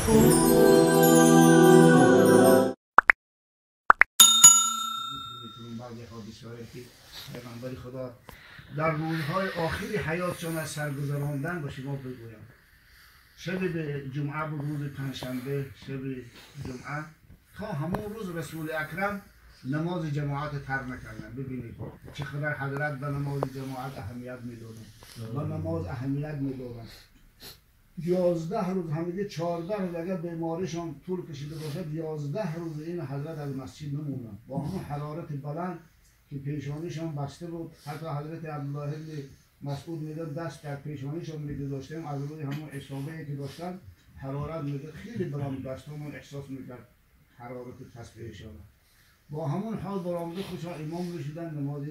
پیغمبر خدا در روزهای آخری حیاتشان از سرگذراندن با شما بگویم. شب جمعه بود، روز پنجشنبه شب جمعه، تا همون روز رسول اکرم نماز جماعت ترک نکردن. ببینید چقدر حضرت به نماز جماعت اهمیت میدادن و نماز اهمیت میدادن. 11 روز، همگی 14 روز اگر بیماریشان طول کشیده باشد، 11 روز این حضرت از مسجد نموندن با همون حرارت بلند که پیشانیشان بسته بود. حتی حضرت عبدالله بن مسعود میگه دست در پیشانیشان میگذاشتیم، از روی همون اصابه که داشتن حرارت میگه خیلی بلند، دستمون احساس میکرد حرارت تسبیحشان. با همون حال برآمده خودشان امام میشدن، نماز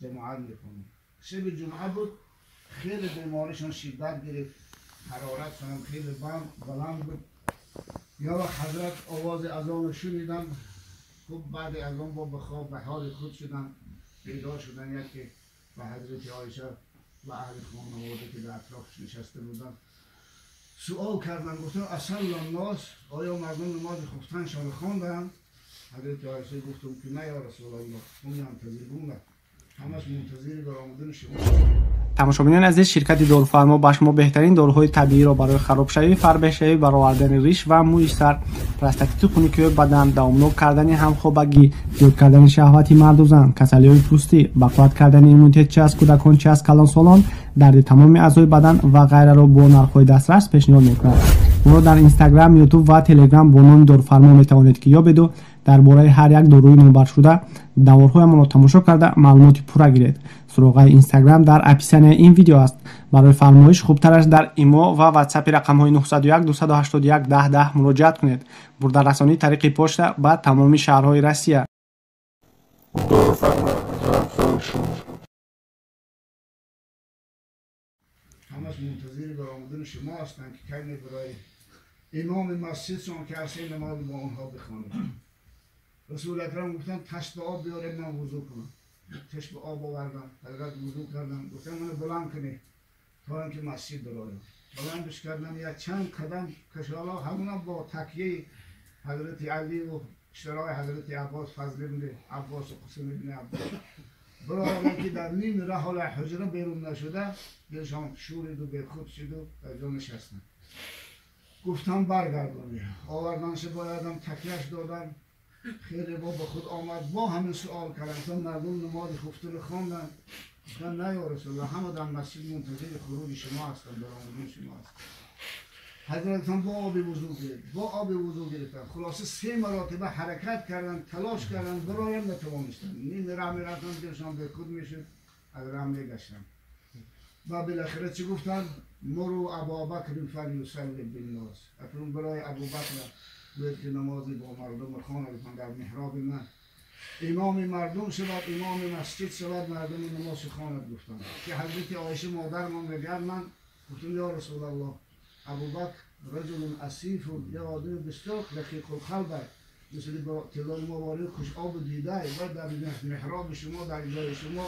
جماعت میخوندن. شب جمعه بود، خیلی بیماریشان شدت گرفت، حرارتشان خیلی بلند بود. یا وقت حضرت آواز اذان شنیدن، خب بعد از آن با به خواب به حال خود شدن، بیدار شدن. یکی به حضرت عایشه و اهل خانواده که در اطرافش نشسته بودن سوال کردن، گفتن اصلا الناس، آیا مردم نماز خفتنشان خواندن؟ حضرت عایشه گفتم که نه یا رسول الله، هم منتظرون، همش منتظر برآمدن شما. тамошобинони азиз, ширкати Дорфармо ба шумо беҳтарин доруҳои табииро барои харобшавӣ, фарбеҳшавӣ, баровардани риш ва мӯи сар, простатиту хунукиҳои бадан, давомнок кардани ҳамхобагӣ, зиёд кардани шаҳвати марду зан, касалиҳои пӯстӣ, бақувват кардани иммунитет чи аз кӯдакон, чи аз калонсолон, дарди тамоми аъзои бадан ва ғайраро бо нархҳои дастрас пешниҳод мекунад. Моро дар Инстаграм, Ютуб ва Телеграм бо номи Дорфармо метавонед ки ёбеду дар бораи ҳар як доруи номбаршуда даворҳоямонро тамошо карда маълумоти пурра гиред. Суроғаи Инстаграм дар описанияи ин видео аст. Барои фармоиш хубтараш дар Имо ва Ватсапи рақамҳои 901 281 10 10 муроҷиат кунед. Бурдарасонӣ тариқи почта ба тамоми шаҳрҳои Россия. ҳамаш мунтазири баромадани шумо ҳастанд ки кай мебарои имоми масҷидшон ки асли намоз бо онҳо бихонед. رسول اکرم گفتن تشت به آب بیاریم من وضو کنم. تشت به آب آوردم، حضرت وضو کردم، گفتن منو بلند کنی تا اینکه مسجد برایم. بلندش کردم، یک چند قدم کشالا همونم با تکیه حضرت علی و اشترای حضرت عباس، فضل بن عباس و قسم بن عباس برآمدن که در نیم راه حال حجره بیرون نشده دلشان شورید و بیخود شد و در جا نشستن. گفتم برگردانی، آوردنش بایدم، تکیهش دادم، خیلی با به خود آمد. با همین سوال کردم تا مردم نماز خفته رو خواندن؟ گفتن نه یا رسول الله، همه در مسجد منتظر خروج شما هستند، در آمدن شما هستند. حضرت هم با آب وضو گرفت، با آب وضو گرفتن. خلاصه 3 مراتبه حرکت کردن، تلاش کردن، برایم نتوانستن. نیم راه میرفتن دلشان به خود میشد، از راه میگشتن. و بالاخره چی گفتن؟ مرو ابابکر فلیصلی بالناس. اکنون برای ابوبکر گوید که نمازی با مردم خواند در محراب من، امام مردم شود، امام مسجد شود، مردم نماز خواند. گفتن که حضرت عایشه مادرمان میگن من گفتم یا رسول الله، ابوبکر رجل اسیف، یه آدم بسیار رقیق القلب، مثل با طلای ما وارد خوش آب دیده و در محراب شما، در جای شما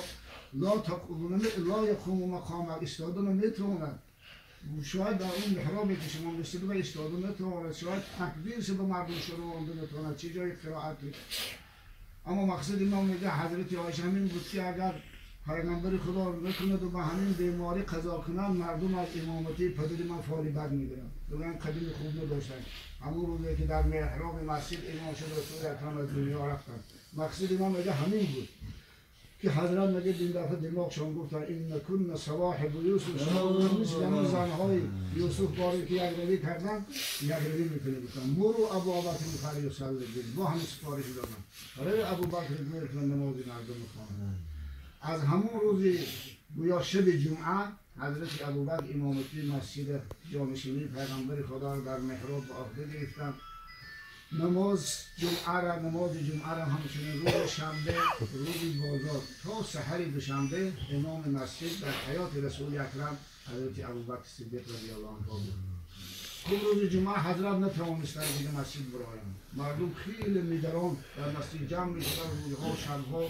لا یقوم مقام، ایستاده نمیتواند. شاید در اون محرابی که شما میستید و ایستاده نتواند، شاید تکبیرش به مردم شروع آنده نتواند، چه جای قرائتی. اما مقصد ما میگه حضرت عایشه همین بود که اگر پیغمبر خدا نکند و به همین بیماری قضا کنند، مردم از امامتی پدر من فالی بد میگیرند، بگن قدیم خوب نداشتن. همون روزی که در محراب مسجد امام شد رسول اکرم از دنیا رفتن. مقصد ما میگه همین بود که حضرت میگه این دفعه دماغشان گفتن این کن صواحب یوسف، شما مثل همون زنهای یوسف باری که یک روی کردن یک روی میکنه. گفتن مرو ابوبکر فلیصلی، با همین سفارش دادن برای ابوبکر میکنن نماز مردم خواهند. از همون روزی گویا شب جمعه حضرت ابوبکر امامتی مسجد جانشینی پیغمبر خدا را در محراب به عهده گرفتن. نماز جمعه را، نماز جمعه را همچنین روز شنبه، روز بازار تا سحر دوشنبه امام مسجد در حیات رسول اکرم حضرت ابوبکر صدیق رضی الله عنه بود. خب روز جمعه حضرت نتوانستند دیگه مسجد برایند. مردم خیلی میدران در مسجد جمع میشدن، روزها و شبها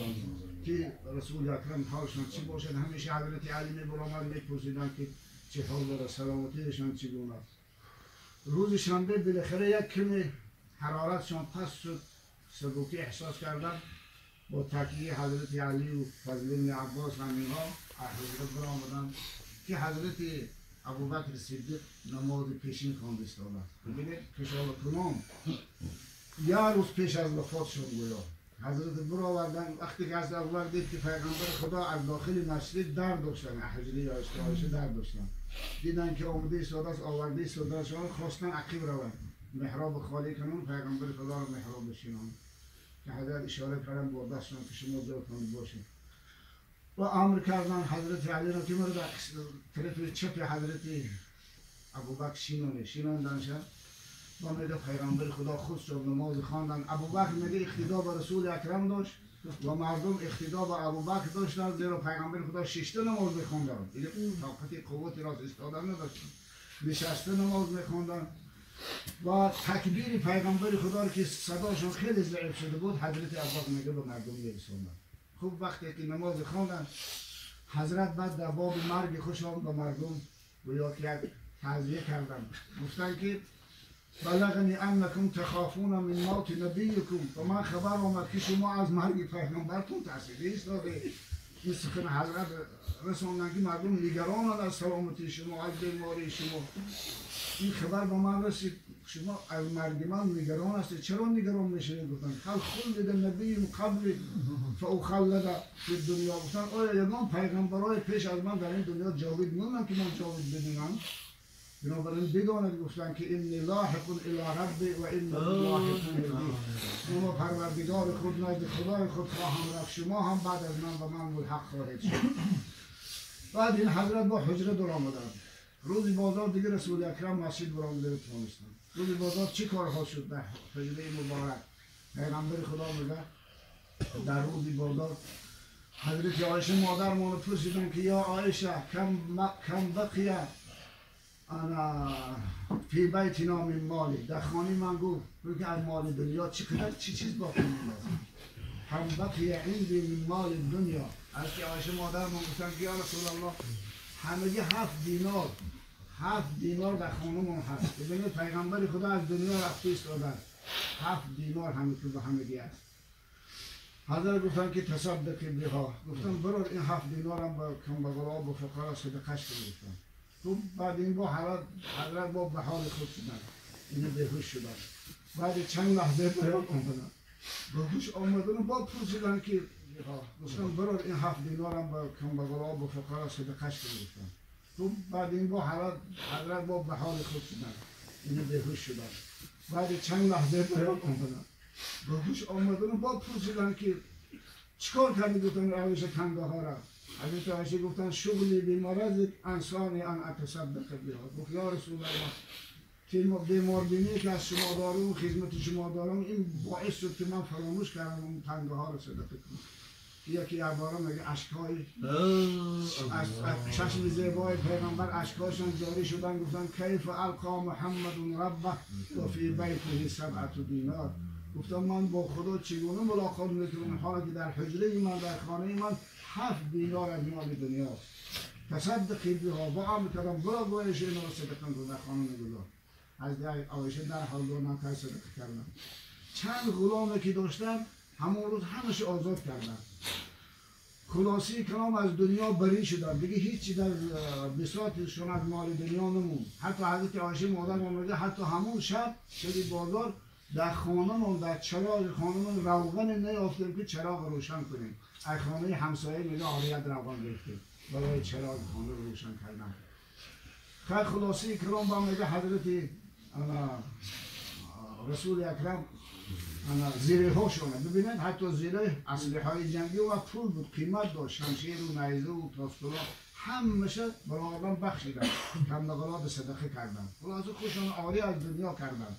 که رسول اکرم حالشان چی باشد. همیشه حضرت علی میبرآمد میپرسیدند که چه حال داره، سلامتیشان چگونه است. روز شنبه بالاخره یک کمی حرارتشان پس شد، سبکی احساس کردن. با تکیه حضرت علی و فضل بن عباس و اینها حضرت برآمدن که حضرت ابوبکر صدیق نماز پیشین خوانده ایستادند. ببینید کشال کنان یه روز پیش از وفاتشون گویا حضرت برآوردن. وقتی که از ابوبکر دید که پیغمبر خدا از داخل مسجد در داشتن، حجره عایشه در داشتن، دیدن که آمده ایستاده است، آورده ایستاده است، خواستن عقب روند، محراب خالی کنن، پیغمبر خدا رو محراب بشینن که حضرت اشاره کردن با دستشون که شما جاتون باشید و امر کردن حضرت علی را که مرا در طرف چپ حضرت ابوبکر شینانه شیناندنشه و میگه پیغمبر خدا خود شد نماز خواندن. ابوبکر میگه اقتدا به رسول اکرم داشت و مردم اقتدا به ابوبکر داشتن، زیرا پیغمبر خدا ششته نماز میخواندن، دیگه طاقت قوت راست ایستادن نداشتن، نشسته نماز میخواندن و تکبیر پیغمبر خدا که صداشون خیلی ضعیف شده بود حضرت ابوبکر میگه به مردم میرسوندن. خوب وقتی که نماز خواندن حضرت بعد در باب مرگ خوشان به مردم گویا که یک تعزیه کردن، گفتن که بلغنی انکم تخافون من موت نبیکم، و من خبر آمد که شما از مرگ پیغمبرتون ترسیده ایستاده. این سخن حضرت رساندن که مردم نگرانند از سلامتی شما، از بیماری شما. این خبر به من رسید شما از مرگ من نگران هستید، چرا نگران میشید؟ گفتن هل خلد نبی قبل فاخلد فی الدنیا. گفتن آیا یگان پیغمبرای پیش از من در این دنیا جاوید موندن که من جاوید بدونم؟ بنابراین بدانید گفتن که انی لاحق الی ربی و انکم لاحقون بی، من پروردگار خود نزد خدای خود خواهم رفت، شما هم بعد از من به من ملحق خواهید شد. بعد این حضرت با حجره در آمدند. روز بازار دیگه رسول اکرم مسجد برآمده توانستند. روز بازار چه کارها شد در حجره مبارک؟ پیغمبر خدا میگه در روز بازار حضرت عایشه مادرمان پرسیدن که یا عایشه کم بقیه انا فی بیتنا من مالی، در خانه من گفت که از مال دنیا چقدر چی چیز باقی مونده؟ هم بقیه عندی من مال دنیا. از عایشه مادرمان گفتن که یا رسول الله همگی 7 دینار، 7 دینار در خانه‌مون هست. ببینید پیغمبر خدا از دنیا رفته ایستاده، 7 دینار همه تو به همگی است. حضرت گفتن که تصدق بها، گفتن برو این 7 دینار هم با کمبغلا و فقرا صدقش کن. گفتن خب بعد این با حضرت با به حال خود شدن، اینو بیهوش شدن. بعد چند لحظه بیان آمدن، به هوش آمدن و با پرسیدن که گفتن برو این 7 دینار هم با کمبغلا و فقرا صدقش کن. گفتن خب بعد این با حضرت با به حال خود شدن، اینو بیهوش شدن. بعد چند لحظه بیان آمدن، به هوش آمدن و با پرسیدن که چیکار کردی؟ گفتن روش تنگه ها را. حضرت عایشه گفتن شغلی بیمارز انسانی ان اتصدق بها. گفت یا رسول الله که بیمار بینی که از شما دارم و خدمت شما دارم این باعث شد که من فراموش کردم اون تنگه ها رو صدقه کنم. یکی عباره میگه اشکای از چشم زیبای پیغمبر اشکاشون جاری شدن. گفتن کیف القا محمد ربه و فی بیته 7 دینار. گفتم من با خدا چگونه ملاقات میکنم حالا که در حجره من در خانه من 7 دینار از مال دنیاست. تصدقی بها با امر کردم برو باید اینا رو صدقه کن در خانه گذار. از عایشه در حال دارم که صدقه کردم. چند غلامی که داشتم همون روز همش آزاد کردم. خلاصی کلام از دنیا بری شدن، دیگه هیچی در بساطشون از مال دنیا نموند. حتی حضرت عایشه مادر میگه حتی همون شب شدی بازار در خانه‌مون در چراغ خانه‌مون روغن نیافتیم که چراغ روشن کنیم. از خانه همسایه میگه آریت روغن گرفتیم برای چراغ خانه رو روشن کردن. خیلی خلاصی کلام با میگه حضرت رسول اکرم زیره هاشونه ببینید، حتی زیره اسلحه های جنگی و پول بود، قیمت داشت، شمشیر و نیزه و تاسکلا همشه برای آدم بخشیدن، کمبغلا به صدقه کردن، خلاصه خودشون عاری از دنیا کردن.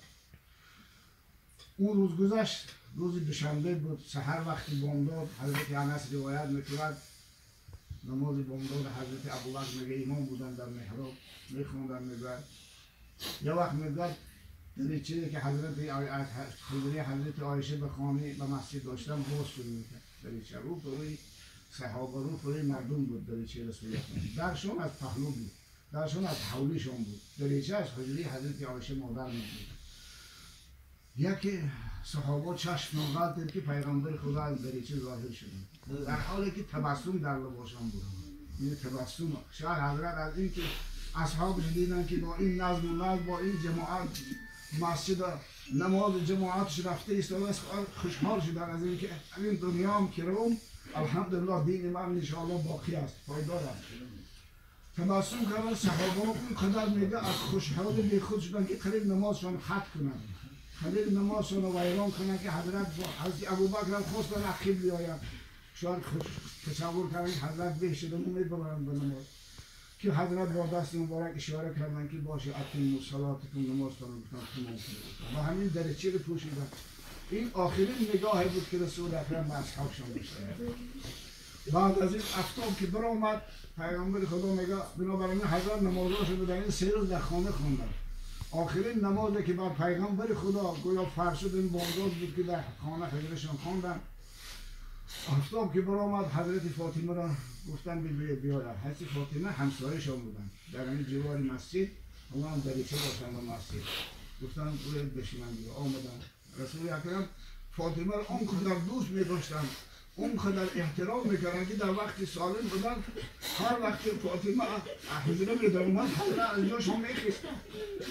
اون روز گذشت، روز دوشنبه بود، سحر وقتی بامداد حضرت انس روایت میکرد نماز بامداد حضرت ابوبکر میگه امام بودن در محراب میخوندن، میگه یه وقت میگه دریچه‌ای که حضرت حضرت عایشه به خانه به مسجد داشتن باز شده میکرد. دریچه رو روی صحابه رو روی مردم بود، دریچه رسول الله درشون از پهلو بود. درشون از حولیشون بود، دریچه از حجره حضرت عایشه مادر بود. یکی صحابه چشم نقد که پیغمبر خدا از دریچه ظاهر شده، در حالی که تبسم در لباسشان بود. این تبسم شاید حضرت از این که اصحابش دیدن که با این نظم و نظم با این جماعت مسجد نماز جماعتش رفته ایستاده، خوشحال شدن از اینکه این دنیا هم که روم الحمدلله دین من انشاءالله باقی است، پایدار است. تبسم کردن صحابه اونقدر میگه از خوشحالی بی خود شدن که قریب نمازشان ختم کنند، قریب نمازشان رو ویران کنند که حضرت ابوبکر هم خواستن عقیب بیایند. شاید تصور کردن حضرت به شده میبرند به نماز، که حضرت با دست مبارک اشاره کردن که باشه اتموا صلاتکم، نمازتان رو تمام کنید و همین دریچه رو پوشیدن. این آخرین نگاهی بود که رسول اکرم به اصحابشان داشتن. بعد از این افتاب که برآمد پیغمبر خدا میگه بنابراین حضرت نمازاشو در این 3 روز در خانه خواندن. آخرین نمازی که بر پیغمبر خدا گویا فرض شد این بامداد بود که در خانه حضرتشان خواندن. آفتاب که برآمد حضرت فاطمه را گفتن بیاید. حضرت فاطمه همسایه‌شان بودن در این جوار مسجد، اونا هم دریچه داشتن به مسجد. گفتن باید بشینن دیگه. آمدن رسول اکرم فاطمه را آنقدر دوست می‌داشتن، اونقدر احترام میکردن که در وقتی سالم بودن هر وقت فاطمه حجره میدر اومد حضرت از جاشون میخیستن،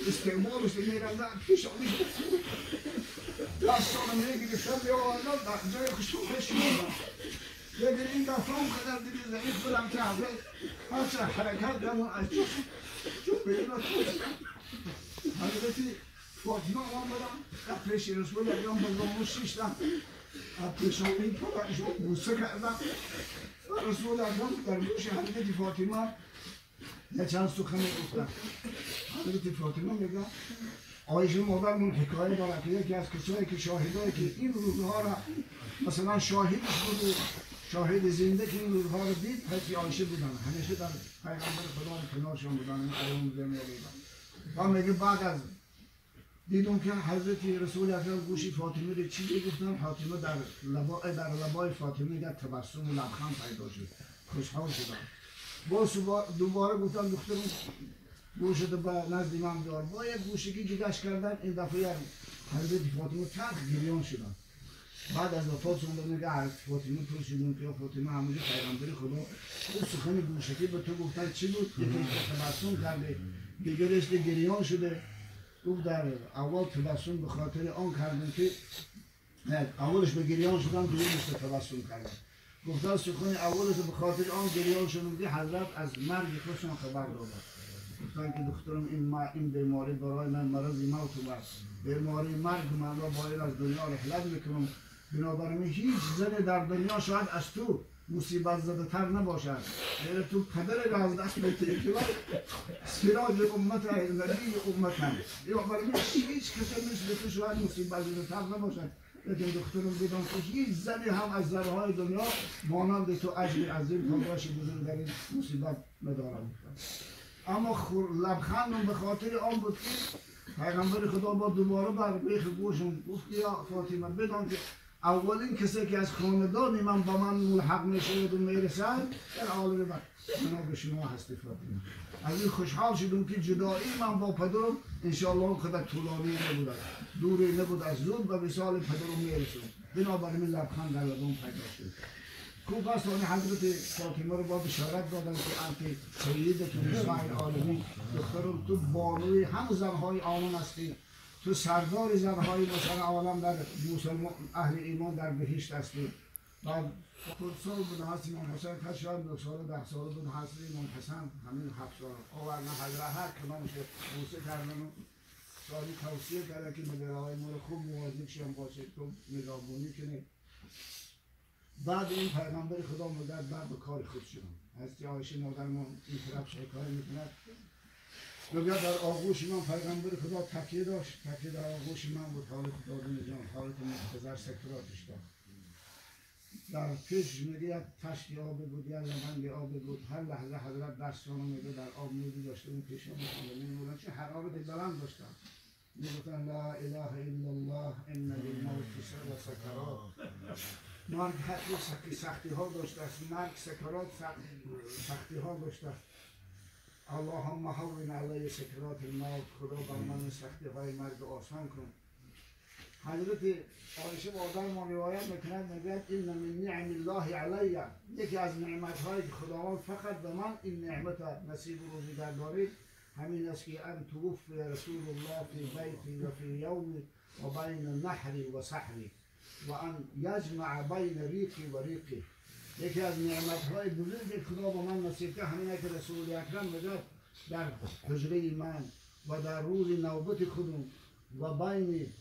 استقبالش میرفتن، پیشانیش دستان میگرفتن میآوردن در جای خوشون میشوندن. لیکن این دفعه اونقدر دیگه ضعیف بودم که حضرت هرچه حرکت کردن از جاشون بیرون حضرت فاطمه آمدن در پیش رسول اکرم به زانو شیشتن، پیشانی پاکشون بوسه کردن و رسول اکرم در گوش حضرت فاطمه یه چند سخن گفتن. حضرت فاطمه میگه عایشه مادرمون حکایه داره که یکی از کسایی که شاهدایی که این روزها را مثلا شاهدش بود، شاهد زنده که این روزها را دید حضرت عایشه بودن، همیشه در پیغمبر خدا کنارشون بودن، این ایام می‌دیدن. و میگه بعد از دیدم که حضرت رسول اکرم گوشی فاطمه رو چیزی گفتن، فاطمه در لبای فاطمه در تبسم و لبخند پیدا شد، خوشحال شدن. باز دوباره گفتن دخترم گوشت به نزد من بیار. با یک گوشگی جداش کردن، این دفعه حضرت فاطمه تلخ گریان شدن. بعد از وفات شون میگه حضرت فاطمه پرسیدم که فاطمه همونجا پیغمبر خدا اون سخن گوشگی به تو گفتن چی بود؟ یکی تبسم کرده، دیگرش گریان شده. گفت در اول تبسم به خاطر آن کردن که نه، اولش به گریان شدن، دومش به تبسم کردن. گفتن سخن اولش به خاطر آن گریان شدن که حضرت از مرگ خودشان خبر دادن. گفتن که دخترم این بیماری برای من مرض موت است، بیماری مرگ من را باید از دنیا رحلت میکنم، بنابراین هیچ زن در دنیا شاید از تو مصیبت زده تر نباشد، یعنی تو پدر را از دست می‌دهی که سراج امت نبی امت هم، بنابراین هیچ کسی مثل تو شاید مصیبت زده تر نباشد. لیکن دخترم بدان که هیچ زنی هم از زنهای دنیا مانند تو اجر عظیم پاداش بزرگ در این مصیبت ندارد. اما لبخندم به خاطر آن بود که پیغمبر خدا با دوباره بر بیخ گوشم گفت که یا فاطمه بدان که اولین کسی که از خاندان من با من ملحق میشود و میرسد در عالم بعد جناب شما هستی فاطمه. از این خوشحال شدم که جدایی من با پدرم انشاءالله اونقدر طولانی نبود، دوری نبود، از زود به وصال پدرم میرسم. بنابراین لبخند در لبم پیدا شد. خوب است حضرت فاطمه رو با بشارت دادن که انت سیدت نساء العالمین، دخترم تو بانوی هم زنهای عالم هستی، تو سردار زنهای مثلا عالم در مسلمان اهل ایمان در بهشت هستی. بعد خردسال بود حضرت امام حسین، شاید 9 ساله 10 ساله بود حضرت امام حسن، همین 7 سال آوردن حضرت هر کدامش بوسه کردن و سالی توصیه کردن که مدرهای ما رو خوب مواظب شیم باشید، تو نگهبانی کنید. بعد این پیغمبر خدا مدت بعد به کار خود شدن. حضرت عایشه مادرمون این طرف شکایت میکند، میگه در آغوش من پیغمبر خدا تکیه داشت، تکیه در آغوش من بود، حال خدا جان، حالت محتضر سکراتش داشت. در پیش میگه یک تشتی آب بود، یک لبنگ آب بود، هر لحظه حضرت دستانو میگه در آب میگذاشته، اون پیشا می‌خوندن، چه حرارت بلند داشتن. میگفتن لا اله الا الله ان للموت لسکرات. مرگ حتی سختی ها داشته است، مرگ سکرات سختی ها داشته است. اللهم هون علی سکرات الموت، خدا بر من سختی های مرگ آسان کن. حضرت عایشه مادر ما روایت میکنند، میگوید این من نعم الله علی، یکی از نعمت هایی که خداوند فقط به من این نعمت نصیب روزی دارید همین است که ان توفی رسول الله فی بیتی و فی یومی و بین نحری و سحری و ان یجمع بین ریقی و ریقی. یکی از نعمت های بزرگ خدا به من نصیب کرد همینه که رسول اکرم میگه در حجره من و در روز نوبت خودم و بین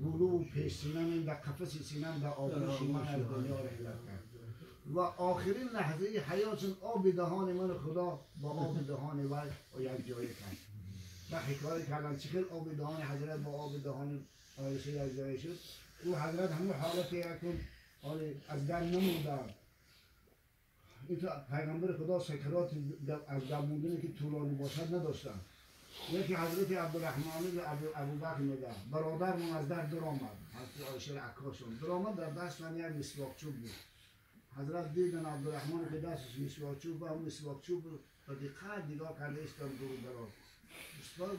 گلو و پیش سینم در قفس سینم در آغوش من از دنیا رحلت کرد و آخرین لحظه حیاتشون آب دهان من خدا با آب دهان وی یک جایی کرد. و حکایت کردن چه آب دهان حضرت با آب دهان عایشه یک جایی شد. او حضرت همون حالت یکم از در نمودن. این پیغمبر خدا سکرات از در موندنی که طولانی باشد نداشتن. یکی حضرت عبدالرحمن ابوبکر میگه برادرمون از در درآمد، حضرت عایشه عکاشون درآمد، در دست من یک مسواک چوب بود. حضرت دیدن عبدالرحمن که دستش مسواک چوب و مسواک چوب با دقت نگاه کرده استان دور دراز. بسیار